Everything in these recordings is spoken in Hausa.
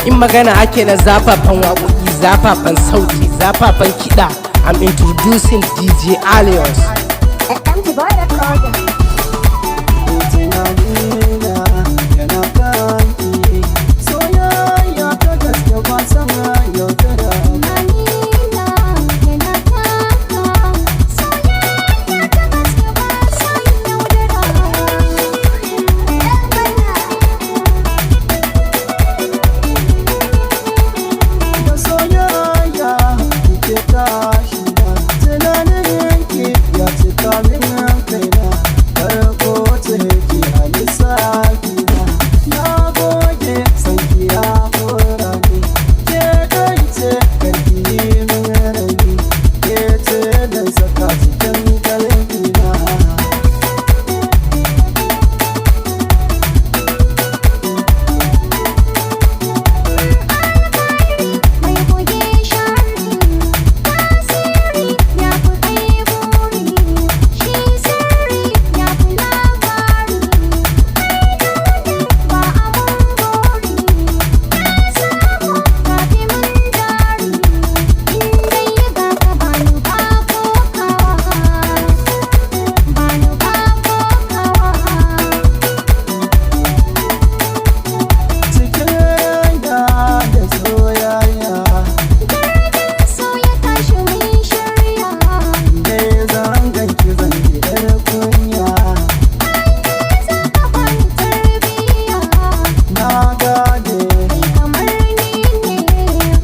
In magana ake na zafafan waƙoƙi, zafafan sauti, zafafan kiɗa, I'm introducing DJ Alios. Empty boy recorder. Tunanina yana kanki, soyayya ta gaske ba sama yaudara. Tunanina yana kanka, soyayya ta gaske ba san yaudara. Yan bana. Da soyayya kike tashi na, tunaninki ya cika min kaina, farko ce ki a lissafi na. Na goge sanki ya hora ni, ke dai ce, karki yi min raini, ke ce da saka cikin kalbina. Mai goge sharri, tasiri ya fi kai buri, shi sirri ya fi labari. Kai dole ba abun gori, na samu kafi mun jari. In dai ga ka bani ba kokawa, bani ba kokawa. Cikin raina da soyayya. Jirgin so ya tashi mun shirya. Dai zan ganki zan ji yar kunya. Za ka bani tarbiyya. Na gane. Kai kamar ni ne.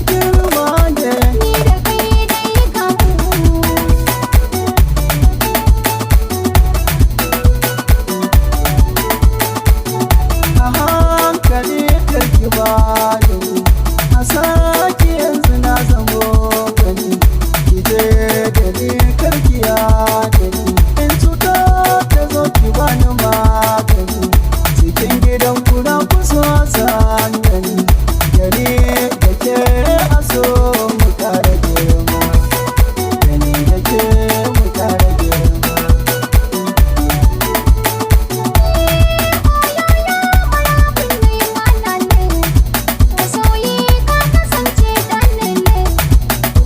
Girma ne. Ni da kai dai gamu. A hankali karki ba da ni, a sake yanzu na zamo gani, ki je da ni, karki ya da ni, in cuta ta zo ki bani magani, cikin gidan kuna kusa sandani, da ni da ke a so mu kara girma, da ni da ke mu kara girma. Masoyi ka kasance dan lele,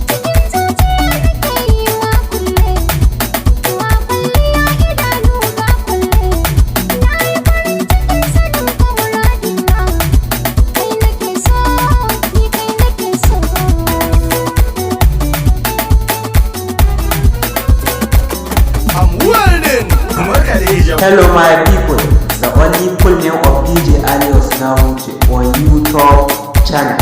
cikin zuciya nake yi wa kulle, wa kulliya idanu ga kulle. Na yi farin cikin sanin ka muradina, kai nake so, ni kai nake so. I'm welding. Hello my people, the only full name of DJ Alios now on YouTube channel.